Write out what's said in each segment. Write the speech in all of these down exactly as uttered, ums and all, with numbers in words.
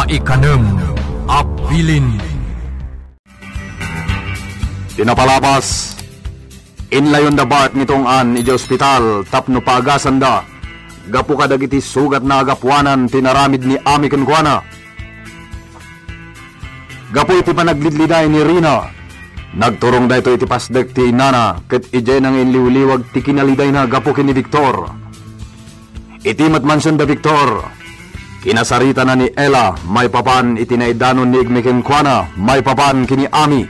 Ikanem a bilin. Ti napalabas, inlayonda Bart ni Tong-an idiay ospital tapno paagasanda gapu kadagiti sugatna a gapuanan ti inaramid ni Ami kenkuana. Gapu iti panaglidliday ni Rina, nagturong daytoy iti pasdek ti inana ket idiayna nga inliwliwag ti kinalidayna gapu ken ni Victor. Iti met mansion da Victor, kinasaritana ni Ella maipapan iti naidanon ni Igme kenkuana maipapan ken ni Ami.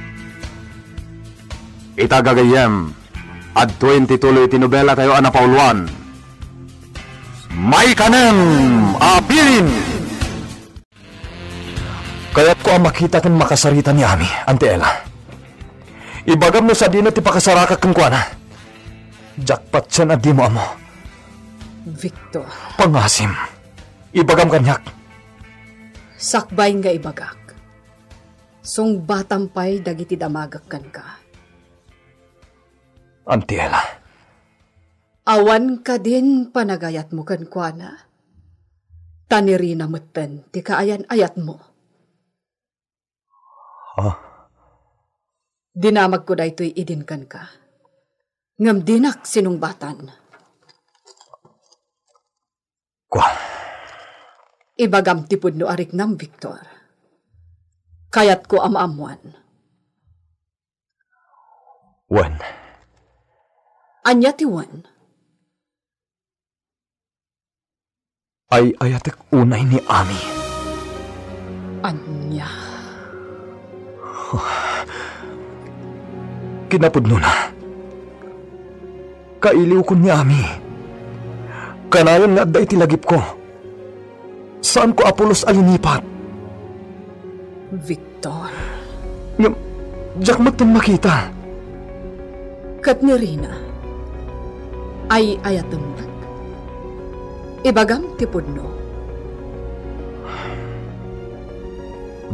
Ita gagayyem, adtoyen ti tuloy ti nobelatayo a napauluan, Maikanem a Bilin. Kayatko a makita ken makasarita ni Ami, Auntie Ella. Ibagam no sadino ti pakasarakak kenkuana. Diak patien a dimo ammo. Victor. Pangasim. Ibagam kaniak. Sakbay nga ibagak, sungbatam pay dagiti damagek kenka. Auntie Ella. Awan kadin panagayatmo kenkuana? Ta ni Rina metten ti kaayan-ayatmo. Ah. Dinamagko daytoy idin kenka. Ngem dinak sinungbatan. Kua. Ibagam ti pudno a riknam, Victor. Kayatko a maammoan. Wen. Ania ti wen? Ay-ayatek unay ni Ami. Ania? Kinapudnona, kailiwkon ni Ami. Kanayon nga adda iti lagipko. Saanko a pulos a linipat. Victor. Ngem, diak metten makita. Ket ni Rina, ay-ayatem met. Ibagam ti pudno.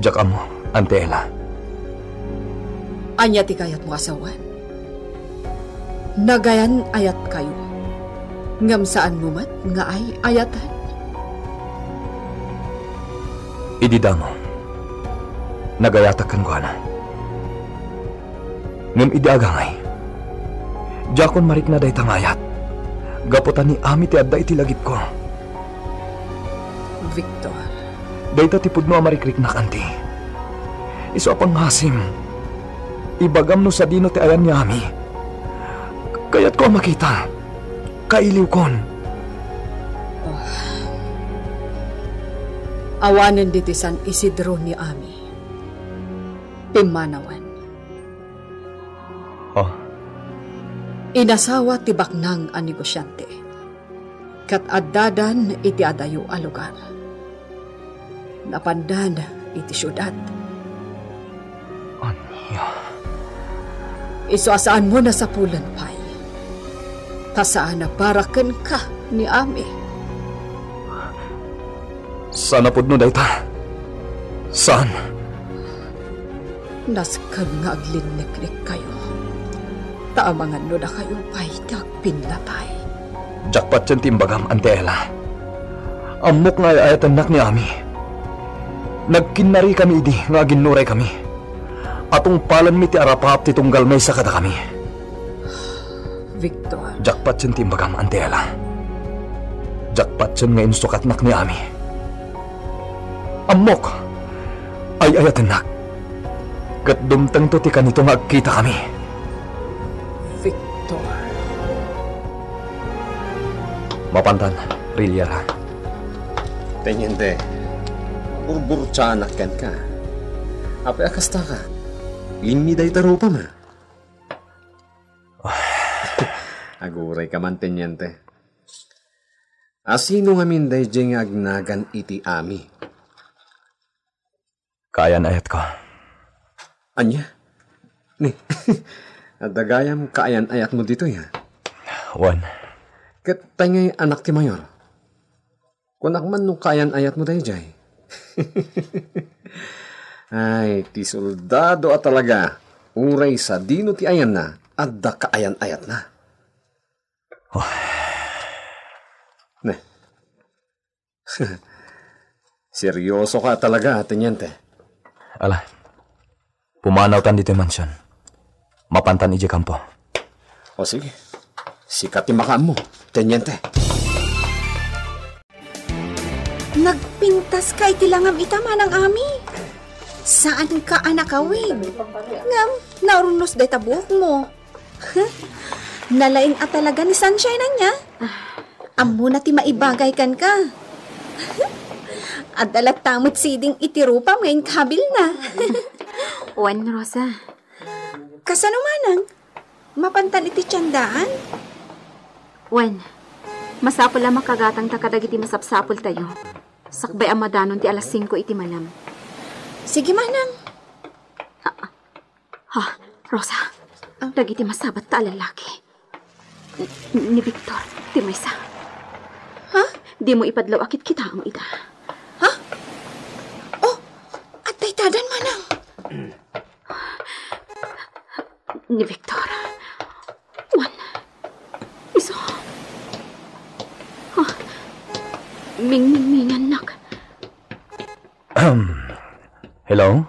Diak ammo, Auntie Ella. Ania ti kayatmo a sawen? Nagayan-ayatkayo, ngem saanmo met nga ay-ayatan. Idi damo, nagayatak kenkuana. Ngem idi agangay, diakon marikna dayta nga ayat, gapu ta ni Ami ti adda iti lagipko. Victor. Dayta ti pudno a marikriknak, Auntie. Isu a pangngasim, ibagam no sadino ti ayan ni Ami. Kayatko a makita. Kailiwkon. Oh. Awanen ditoy San Isidro ni Ami. Pimmanawen. Oh. Inasawa ti baknang a negosiante. Ket addadan iti adayo a lugar. Napandan iti siudad. Ania? Isu a saanmo a sapulen pay. Ta saan a para kenka ni Ami. Saan a pudno dayta. Saan? Nasken nga aglinneklekkayo, ta amangan no dakayo pay ti agpinnatay. Diak patien ti imbagam, Auntie Ella. Ammok nga ay-ayatennak ni Ami. Nagkinnarikami idi nga aginnuray kami. Atungpalenmi ti arapaap ti tunggal maysa kadakami. Victor. Diak patien ti imbagam, Auntie Ella. Diak patien nga insukatnak ni Ami. Ammok, ay-ayatennak. Ket dumtengto ti kanito nga agkitakami. Victor. Mapantan, Riliera. Teniente, burburtianak kenka. Apay a kastaka? Limmi dayta rupam, a? Agurayka man, Teniente. A sino ngamin daydiay nga agnagan iti Ami? Kaayan-ayatko. Ania? Ni, adda gayam kaayan-ayatmo ditoy, a? Wen. Ket tay ngay anak ti mayor? Kunak man no kaayan-ayatmo daydiay. Ay, ti soldado a talaga, uray sadino ti ayanna, adda kaayan-ayatna. Oh. Ne. Seryoso ka talaga, teniente. Ala, pumanawtan ditoy mansion. Mapantan idiay kampo. O sige, sika ti makaammo, teniente. Nagpintas ka iti langam ita, Manang Ami. Saan ka a nakawig. Ngem, naurnos dayta buok mo. Nalaing a talaga ni Sunshine ania. Ammona ti maibagay kenka. Adda latta met siding iti rupam nga inkabilna. Wen, Rosa. Kasano manang? Mapantan iti tiendaan? Wen, masapul a makagatangta kadagiti masapsapultayo. Sakbay a madanon ti alas singko iti malem. Sige, manang. Ha, Rosa, dagiti masabatta a lalaki. Ni Victor, ti maysa. Ha? Dimo ipadlaw a kitkitaem ida. Ha? Oh, adda itadan, manang. Ni Victor. Wen, isu. Ha? Mingmingmingannak. Hello?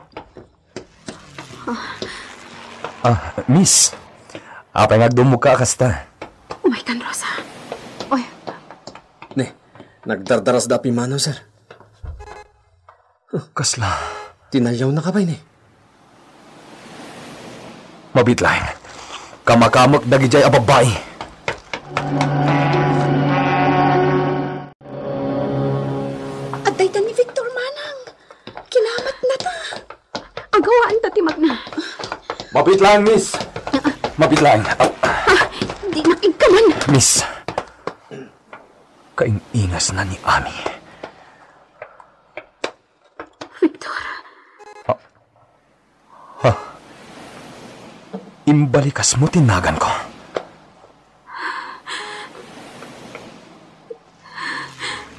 Ah, miss. Apay nga agdummogka a kasta? Umaykan, Rosa. Oy. Ne, nagdardarasda a pimmanaw, sir. Kasla? Tinayawnaka pay, ne? Mabiit laeng. Kamakamek dagidiay a babbai. Adda ita ni Victor, manang. Kinamatnata. Agawaanta ti magna. Mabiit laeng, miss. Mabiit laeng. Ah, dinak igkaman. Miss, kaing-ingasna ni Ami. Victor. Ha? Imbalikasmo ti naganko.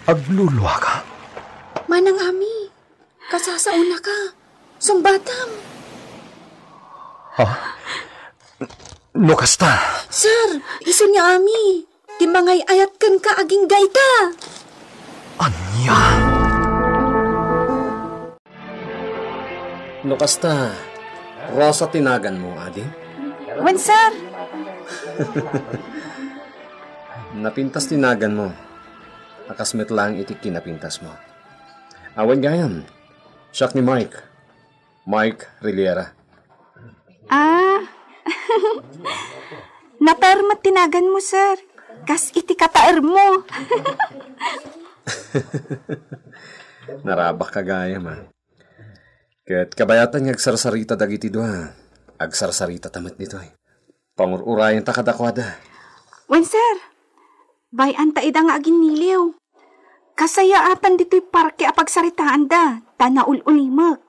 Agluluaka. Manang Ami, kasasaonaka. Sungbatam. Ha? No kasta? Sir, isu ni Ami. Ti mangay-ayat kenka agingga ita. Ania? No kasta, Rosa ti naganmo, ading? Wen, sir. Napintas ti naganmo. A kas met laeng iti kinapintasmo. Awan gayam. Siak ni Mike. Mike Riliera. Ah. Nataer met ti naganmo, sir. Kas iti kataermo. Narabak ka gayam, a. Ket kabayatan nga agsarsarita dagiti dua, agsarsarita ta met ditoy. Pangur-urayenta kadakuada. Wen, sir. Bay-anta ida nga aginniliw. Kasayaatan ditoy parke a pagsaritaanda, ta naul-ulimek.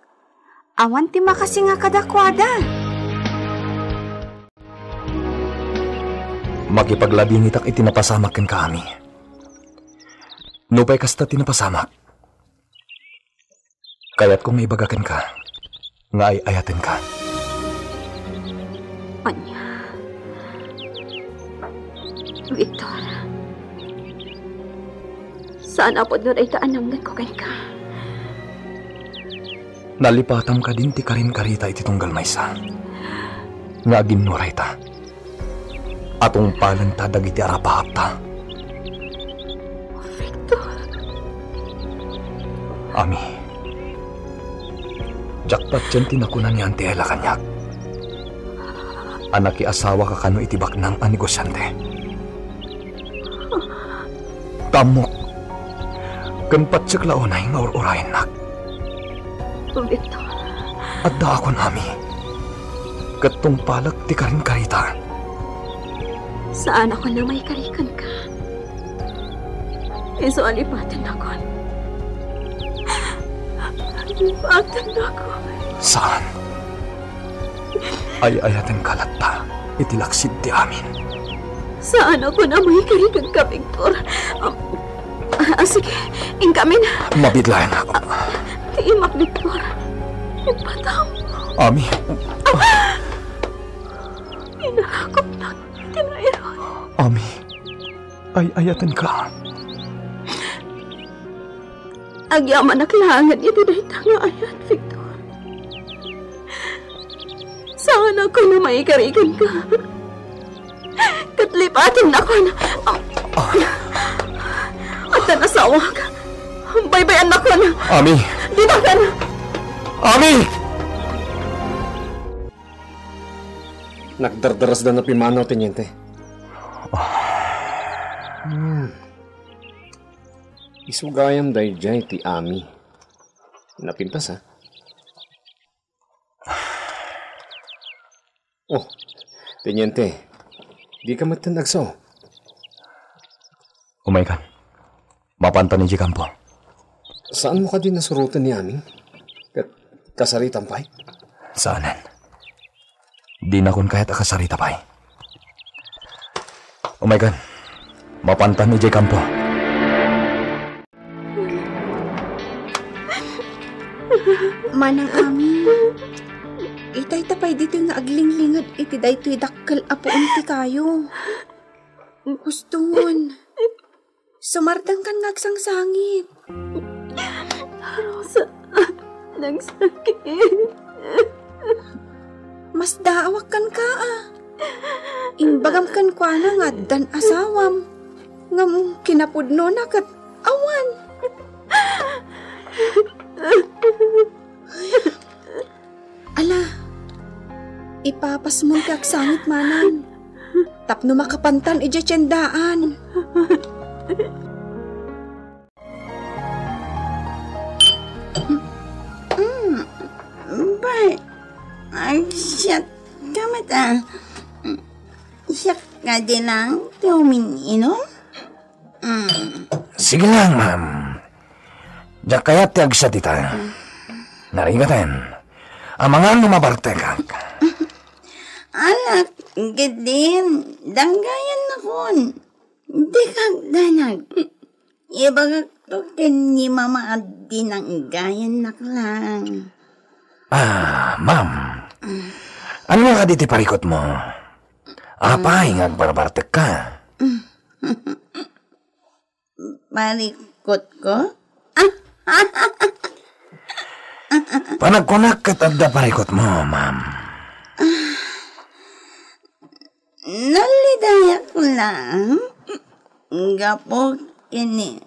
Awan ti makasinga kadakuada. Makipaglabingitak iti napasamak kenka, Ami. Nupay kasta ti napasamak, kayatko nga ibaga kenka nga ay-ayatenka. Ania? Victor, saan a pudno dayta a nangngetko kenka. Nalipatam kadin ti karinkarita iti tunggal maysa nga aginnuray ta. A tungpalenta dagiti arapaapta. Victor. Ami, diak patien ti nakuna ni Auntie Ella kaniak a nakiasawaka kano iti baknang a negosiante. Tammok, ken patiek la unay nga ur-urayennak. Victor. Addaakon, Ami. Ket tungpalek ti karinkarita. Saan a kunam a ikari kenka. Isu a lipatennakon. Lipatennakon. Saan. Ay-ayatenka latta iti laksid ti amin. Saan a kunam a ikari kenka, Victor. Ah, ah, sige, inkamin. Mabiit laeng. Ah, ti imak, Victor. Ipatam. Ami. Inarakopnak ti nairon. Ami, ay-ayatenka. Agyamanak laeng iti dayta nga ayat, Victor. Saanakon a maikariganka. Ket lipatennakon. Addan asawak. Baybay-annakon. Ami! Ditaken! Ami! Nagdardarasdan a pimanaw, Teniente. Hmm. Isu gayam daydiay ti Ami. Napintas, a? Oh, Teniente, dika metten agsao. Umaykan. Mapantan idiay kampo. Saanmo kadi nasuroten ni Aming? Ket kasaritam pay? Saanen. Dinakon kayat a kasarita pay. Umaykan. Mapantan idiay kampo. Manang Ami, itay ta pay ditoy nga aglinglinged iti daytoy dakkel a puon ti kayo. Huston. Sumardengkan nga agsangsangit. Rosa, nagsakit. Masdaawak kenka, a. Imbagam kenkuana nga addan asawam. Ngem kinapudnona ket awan. Ala, ipapasmon ti agsangit, manang, tapno makapantan idiay tiendaan. Mm, bay, ay, siak ka met, a. Siak kadi laeng ti umin-inom? Mm. Sige lang, ma'am. Diak kayat ti agsadita. Narigaten. Amangan no mabartekak. Anak, ketdin, danggayannakon. Dikak danag. Ibagakto ken ni Mama a dinanggayannak lang. Ah, ma'am. Ania kadi ti parikutmo? Apay nga agbarbartekka? Parikutko? Panagkunak ket adda parikutmo, ma'am. Nalidayak lang gapu ken ni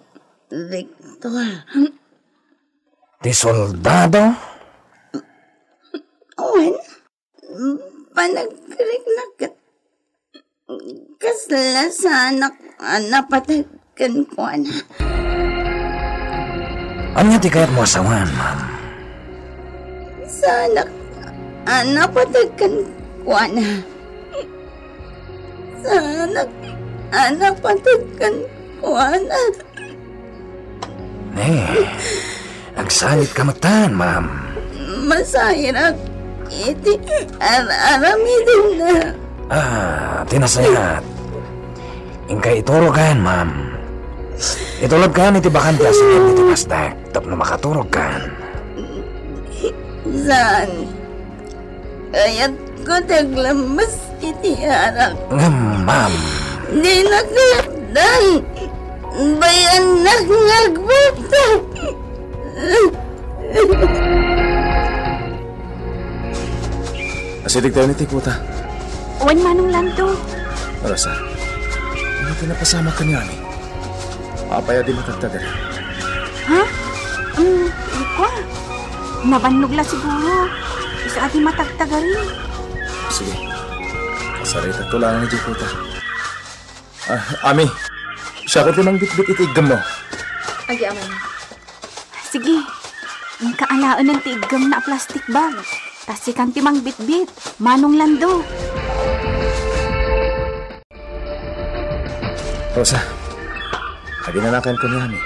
Victor. Ti soldado? Wen, panagkuriknak ket kasla saanak a napateg kenkuana. Ania ti kayatmo a sawen, ma'am? Saanak a napateg kenkuana. Saanak a napateg kenkuana. Ne, agsangit ka metten, ma'am. Masayarak iti ar-aramidenna. Ah, ti nasayaat. Inka iturogen, ma'am. Itulodkan iti bakante a sangem iti pastek tapno makaturogkan. Saan. Kayatko ti aglammes iti arak. Ngem, ma'am. Dinak latdan. Bayannak nga agbagta. Asideg tayo ni Tikuta. Wen, Manong Lando. Rosa, ano ti napasamak ken ni Ami? Apay a di matagtagari? Ha? Um, ikua. Nabannog la siguro. Isu a di matagtagari. Sige. Saritakto laeng idiay kuta. Ah, Ami, siakon ti mangbitbit iti iggemmo. Agyamanak. Sige. Inka alaenen ti iggemna a plastic bag. Ta sikan ti mangbitbit, Manong Lando. Rosa, aginanakanko ni Ami.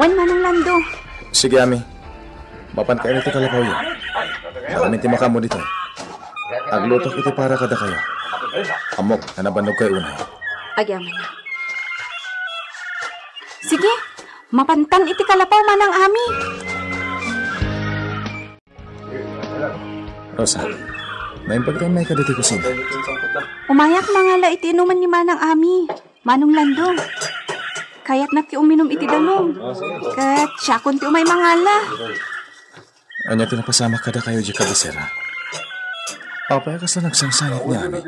Wen, Manong Lando. Sige, Ami. Mapankayo iti kalapawyo. Dakamin ti makaammo ditoy. Aglutok iti para kadakayo. Ammok a nabannogkayo unay. Agyamanak. Sige, mapantan iti kalapaw, Manang Ami. Rosa, naimbag tayo maikad iti kusina. Umayak mangala iti inuman ni Manang Ami, Manong Lando. Kayatnak ti uminum iti danum. Ket siakon ti umay mangala. Ania ti napasamak kadakayo, di kabisera? Apay a kasla nagsangsangit ni Ami?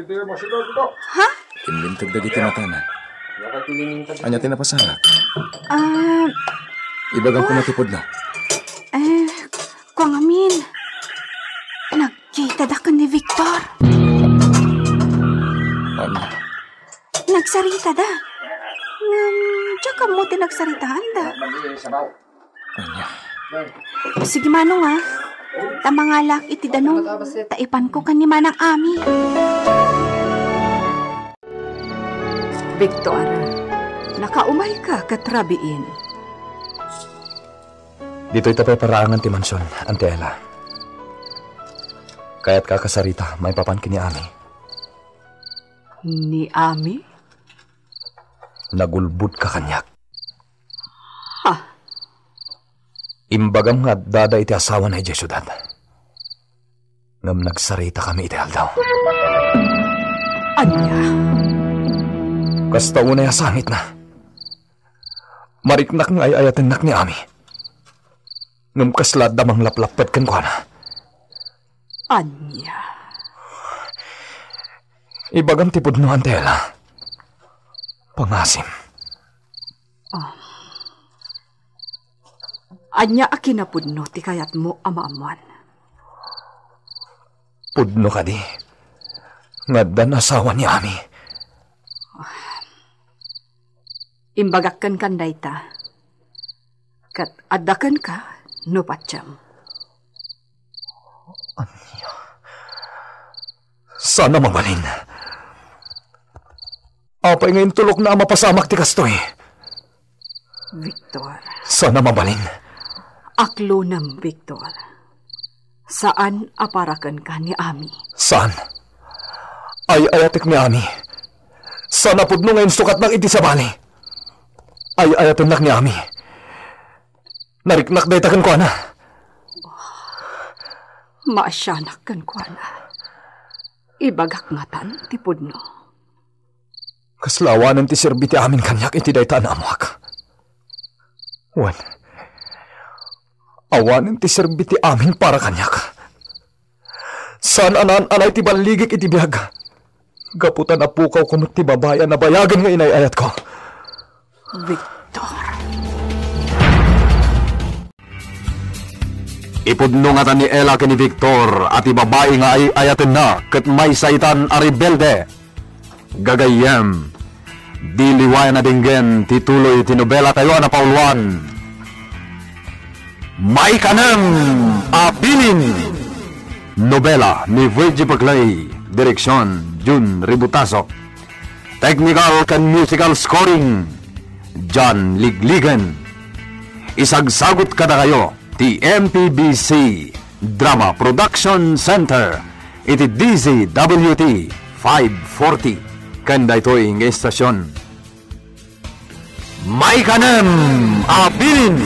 Ha? Kinlinteg dagiti matana. Ania ti napasamak? Ah, Ibagam koma ti pudno. Eh, kuangamin. Nagkitada ken ni Victor. Ania? Nagsaritada. Ngem, diak ammo ti nagsaritaanda. Ania? Sige, Manong, a. Ta mangalak iti danum, ta ipanko ken ni Manang Ami. Victor, nakaumayka ket rabiin. Ditoy ta pay paraangan ti mansion, Auntie Ella. Kayatka a kasarita maipapan ken ni Ami. Ni Ami? Nagulbodka kaniak. Ha? Imbagam nga addada iti asawana idiay siudad. Ngem nagsaritakami iti aldaw. Ania? Kasta unay a sangitna. Mariknak nga ay-ayatennak ni Ami. Ngem kasla adda manglaplapped kenkuana. Ania? Ibagam ti pudno, Auntie Ella. Pangasim. Ah. Ania a kinapudno ti kayatmo a maammuan? Pudno kadi nga addan asawa ni Ami? Imbagak kenka dayta. Ket adda kenka no patiem. Ania? Saan a mabalin. Apay nga intulokna a mapasamak ti kastoy? Victor. Saan a mabalin. Aklonem, Victor. Saan a para kenka ni Ami. Saan? Ay-ayatek ni Ami. Saan a pudno nga insukatnak iti sabali. Ay-ayatennak ni Ami. Nariknak dayta kenkuana. Maasianak kenkuana. Ibagak ngatan ti pudno. Kasla awanen ti serbi ti Amin kaniak iti dayta a naammoak. Wen, awanen ti serbi ti Amin para kaniak. Saan a naan-anay ti balligik iti biag. Gapu ta napukawko met ti babai a nabayagen nga inay-ayatko. Victor. Ipudno ngata ni Ella ken ni Victor a ti babai nga ay-ayatenna ket maysa itan a rebelde. Gagayyem, di liwayan a denggen ti tuloy ti nobelatayo a napauluan. Maikanem a Bilin. Nobela ni Virgie Paclay, direksion Jun Ributaso. Technical ken musical scoring, John Ligligen. Isagsagut kadakayo ti M P B C Drama Production Center iti D Z W T five forty ken daytoy nga istasion. Maikanem a Bilin.